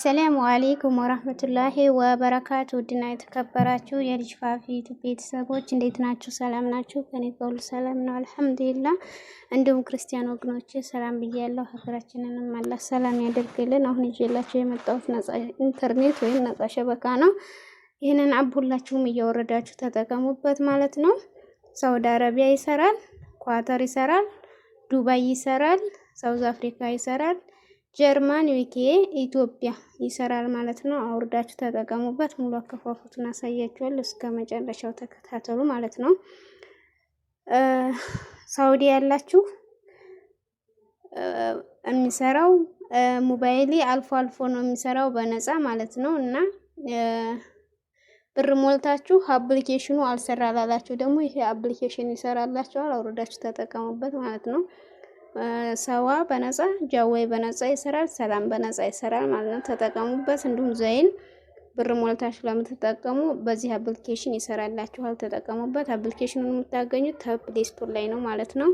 السلام عليكم ورحمة الله وبركاته። ውድና የተከበራችሁ የልጅ ፋፊ ቤተሰቦች እንዴት ናችሁ? ሰላም ናችሁ? ከኔ ጋር ሁሉ ሰላም ነው الحمد لله። እንዲሁም ክርስቲያን ወገኖች ሰላም ብያለሁ። ሀገራችንንም አላህ ሰላም ያደርግልን። አሁን ይዤላችሁ የመጣሁት ነጻ ኢንተርኔት ወይም ነጻ شبكة ነው። ይህንን app ሁላችሁም እያወረዳችሁ ተጠቀሙበት ማለት ነው። ሳውዲ አረቢያ ይሰራል፣ ኳተር ይሰራል፣ ዱባይ ይሰራል፣ ሳውዝ አፍሪካ ይሰራል፣ ጀርመን፣ ዩኬ፣ ኢትዮጵያ ይሰራል ማለት ነው። አውርዳችሁ ተጠቀሙበት። ሙሉ አከፋፈቱን አሳያችኋለሁ። እስከ መጨረሻው ተከታተሉ ማለት ነው። ሳውዲ ያላችሁ የሚሰራው ሞባይሌ አልፎ አልፎ ነው የሚሰራው በነፃ ማለት ነው። እና ብር ሞልታችሁ application ኑ አልሰራላላችሁ ደግሞ ይሄ application ይሰራላችኋል። አውርዳችሁ ተጠቀሙበት ማለት ነው። ሰዋ በነፃ፣ ጃዋይ በነፃ ይሰራል። ሰላም በነፃ ይሰራል ማለት ነው። ተጠቀሙበት። እንዲሁም ዘይን ብር ሞልታችሁ ለምትጠቀሙ በዚህ application ይሰራላችኋል። ተጠቀሙበት። application ኑን የምታገኙት ከ Play Store ላይ ነው ማለት ነው።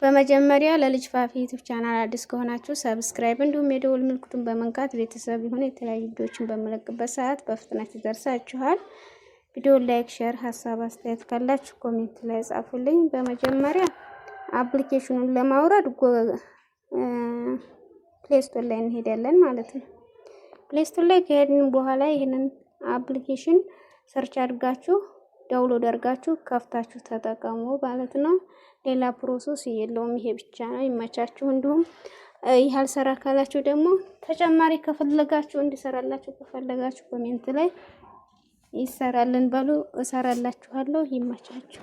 በመጀመሪያ ለልጅ ፋፊ YouTube channel አዲስ ከሆናችሁ subscribe እንዲሁም የደወል ምልክቱን በመንካት ቤተሰብ ይሁኑ። የተለያዩ ቪዲዮዎችን በምለቅበት ሰዓት በፍጥነት ይደርሳችኋል። ቪዲዮ like፣ share፣ ሀሳብ አስተያየት ካላችሁ comment ላይ ጻፉልኝ። በመጀመሪያ application ኑን ለማውረድ Play Store ላይ እንሄዳለን ማለት ነው። Play Store ላይ ከሄድን በኋላ ይህንን application search አድርጋችሁ download አድርጋችሁ ከፍታችሁ ተጠቀሙ ማለት ነው። ሌላ process የለውም፣ ይሄ ብቻ ነው። ይመቻችሁ። እንዲሁም ይህ አልሰራ ካላችሁ ደግሞ ተጨማሪ ከፈለጋችሁ እንዲሰራላችሁ ከፈለጋችሁ comment ላይ ይሰራልን በሉ፣ እሰራላችኋለሁ። ይመቻችሁ።